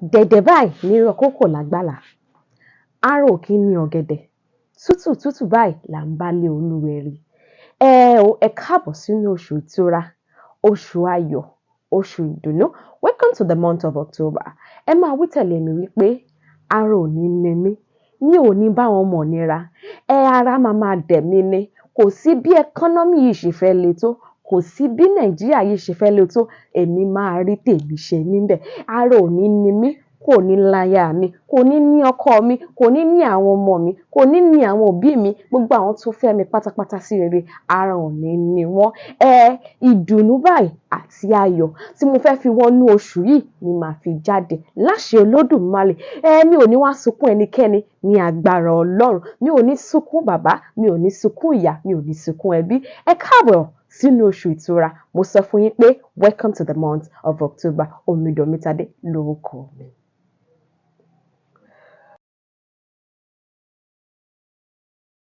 Dẹ̀dẹ̀ báyìí ní rọ kókò lágbàlá. Ara ò kí ń ní ọ̀gẹ̀dẹ̀. Tútù tútù báyìí là ń bálé olúwẹrí. Ẹ o, ẹ káàbọ̀ sínú oṣù ìtura, oṣù ayọ̀, oṣù ìdùnnú. Welcome to the month of October. Ẹ máa wí tẹ̀lé mi wípé ara ò ní ní mí, mi ò ní bá wọn mọ̀ nira. Ẹ ara máa máa dẹ̀ mí ni. Kò sí bí economy yìí ṣe fẹ́ le tó, kò sí bí Nàìjíríà yìí ṣe fẹ́ le tó, èmi máa rí tèmi ṣe níbẹ̀. Ara ò ní ní mí, kò ní láya mi, kò ní ní ọkọ mi, kò ní ní àwọn ọmọ mi, kò ní ní àwọn òbí mi, gbogbo àwọn tó fẹ́ mi pátápátá sí rere, ara ò ní ní wọ́n. Ẹ ìdùnnú báyìí àti ayọ̀ tí mo fẹ́ fi wọnú oṣù yìí ni màá fi jáde láṣẹ Olódùmarè. Ẹ mi ò ní wá sunkún ẹnikẹ́ni ní agbára Ọlọ́run. Mi ò ní sunkún bàbá, mi ò ní sunkún ìyá, mi ò ní sunkún ẹbí. Ẹ káàbọ̀ sínú oṣù ìtura. Mo sọ fún yín pé welcome to the month of October. Omidan Omitade lórúkọ mi.